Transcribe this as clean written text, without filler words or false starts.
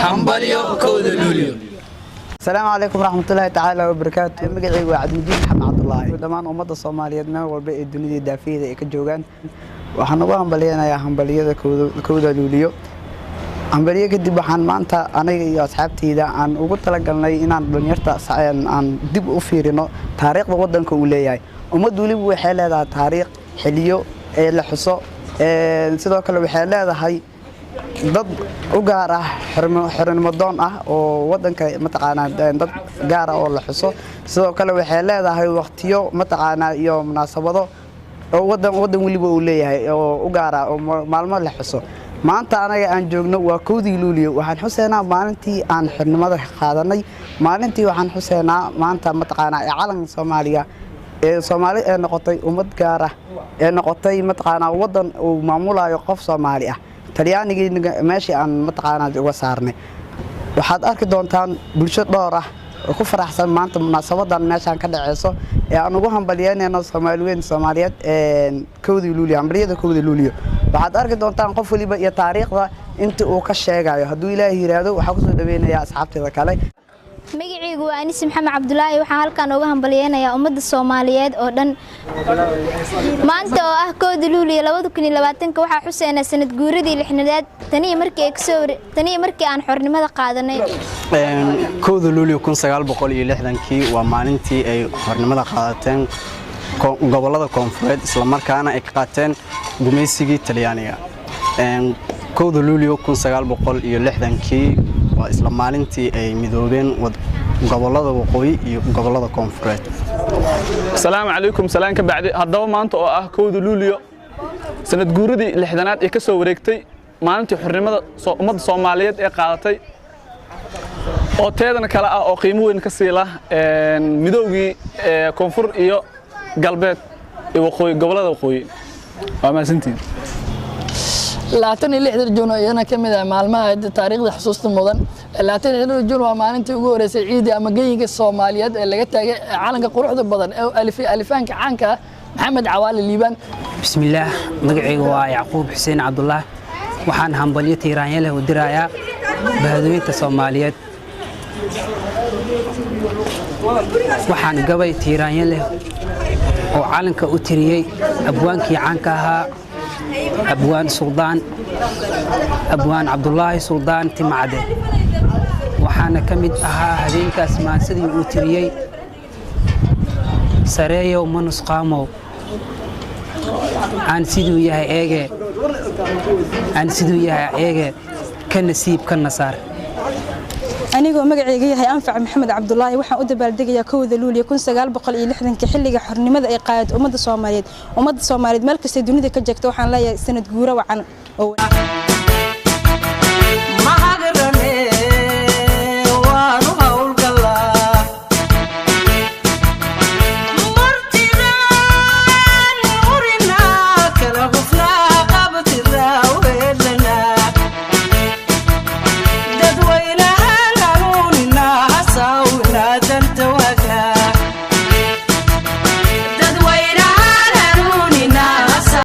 Hambalyo 1-da Luulyo. Asalaamu calaykum waraxmatullaahi tacaala wabarakaatu. Magacaygu waa Cabdimajiid Maxamed Cabdulaahi. Dhammaan ummadda Soomaaliyeed meel walba ee dunida daafiyada ay ka joogaan waxaan ugu hambalyeynayaa hambaliyada 1-da Luuliyo. Hambaliyo kadib, waxaan maanta aniga iyo asxaabteyda aan ugu talagalnay inaan dhalinyarta aan dib u fiirino taariikhda waddanka uu leeyahay. Ummad weliba waxay leedahay taariikh, xiliyo ee la xuso. Sidoo kale waxay leedahay dad u gaar ah, xornimo doon ah oo wadanka, mataqaanaa, dad gaar ah oo la xuso. Sidoo kale waxay leedahay waqtiyo, mataqaanaa, iyo munaasabado oo wadan weliba uu leeyahay oo u gaar ah oo maalmo la xuso. Maanta anaga aan joogno waa 1-dii Luuliyo. Waxaan xuseynaa maalintii aan xornimada qaadanay. Maalintii waxaan xuseynaa maanta, mataqaanaa, ee calanka Soomaaliya ee Soomaali ee noqotay ummad gaar ah, ee noqotay, mataqaanaa, wadan uu maamulayo qof Soomaali ah, Talyaanigii meeshii aan, mataqaanaa, uga saarnay. Waxaad arki doontaan bulsho dhowr ah oo ku faraxsan maanta munaasabadan meeshaan ka dhaceyso ee aan ugu hambalyeynayno Soomaali weyn Soomaaliyeed 1-dii Luuliyo. Hambalyada 1-da Luuliyo waxaad arki doontaan qof waliba iyo taariikhda inta uu ka sheegayo, hadduu Ilaahay yiraahdo. Waxaa kusoo dhaweynayaa asxaabteeda kale. Magacaygu waa Anis Maxamed Cabdulaahi. Waxaan halkan uga hambalyeynayaa ummadda Soomaaliyeed oo dhan. Maanta oo ah 1-da Luuliyo 2020-ka waxaa xuseynaa sanad guuradii 60aad taniyo markii aan xornimada qaadanay. 1-da Luuliyo 1960-kii waa maalintii ay xornimada qaadateen gobollada koonfureed, islamarkaana ay ka qaateen gumaysigii Talyaaniga. 1-da Luuliyo 1960-kii waa isla maalintii ay midoobeen gobollada waqooyi iyo gobollada koonfureed. Asalaamu calaykum. Salaan ka bacdi, haddaba maanta oo ah 1-da Luuliyo, sanad guuradii 60aad ee ka soo wareegtay maalintii xornimada ummadda Soomaaliyeed ee qaadatay, oo teedana kale ah oo qiimo weyn ka siila midoogii koonfur iyo galbeed iyo waqooyi, gobollada waqooyi. Waa mahadsantihiin. 26-da Juun oo iyadana ka mid ah maalmaha taariikhda xusuusta mudan. 26-da Juun waa maalintii ugu horeysay ciidii ama geyiga Soomaaliyeed ee laga taagay calanka quruxda badan ee alifay alifaanka caanka ah Maxamed Cawaale Liibaan. Bismillaah, magacayga waa Yacquub Xuseen Cabdulaah. Waxaan hambalyo tiiraanya leh u dirayaa bahadooyinta Soomaaliyeed. Waxaan gabay tiiraanya leh oo calanka u tiriyey abwaankii caanka ahaa, Abwaan Suldaan, Abwaan Cabdulaahi Suldaan Timacade. Waxaana ka mid ahaa habeenkaas maansadii uu tiriyey: "Sareeyow ma nusqaamow, aan siduu yahay eege, aan siduu yahay eege, ka nasiib ka nasaar." Anigoo magacayga yahay Anfac Maxamed Cabdulaahi, waxaan u dabaaldegayaa 1-da Luuliya 1960-ka, xilliga xornimada ay qaadat ummadda Soomaaliyeed. Ummadda Soomaaliyeed meel kastay dunida ka joogto waxaan leeyahay sanad guuro wacan oo